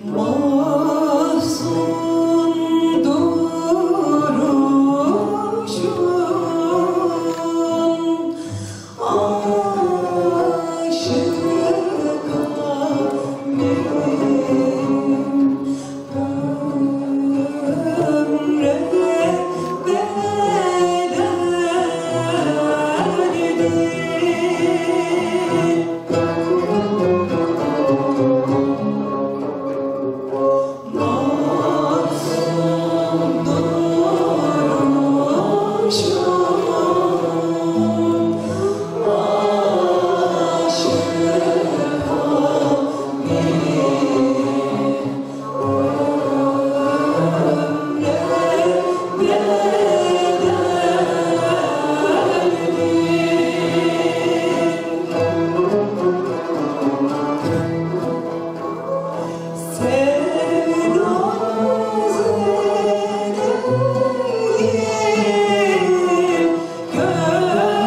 Mahzun duruşun aşıka benim ömre bedeldir. Mahzun duruşun aşıka benim ömre bedeldir. Sevdazedeyim gönlüme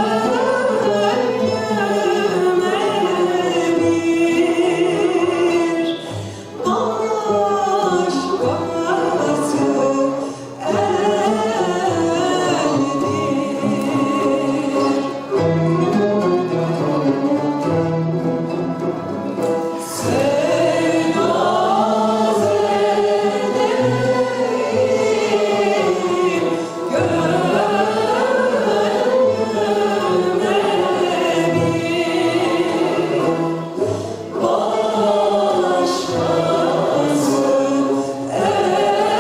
bir başkası eldir. Sevdazedeyim gönlüme bir başkası eldir.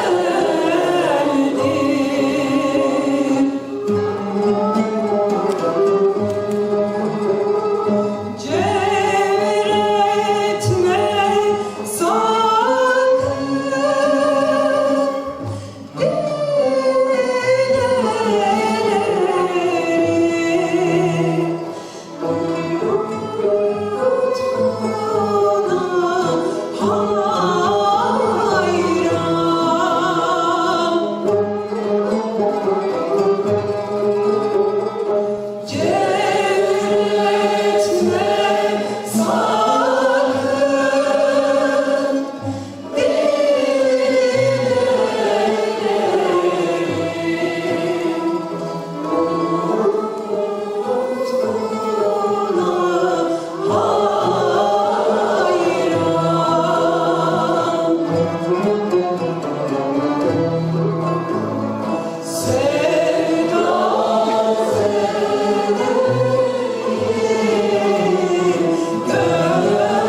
Cevretme sakın dilerim. Lütfuna hayran. Cevretme sakın dilerim. Lütfuna hayran. Sevdazedeyim gönlüme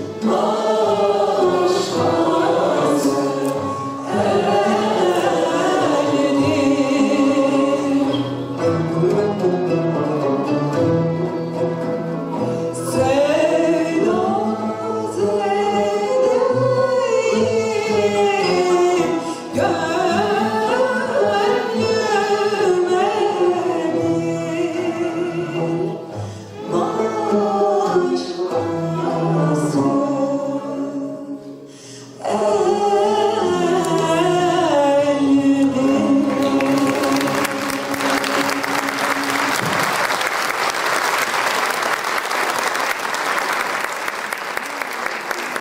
bir başkası eldir. Sevdazedeyim gönlüme bir başkası eldir.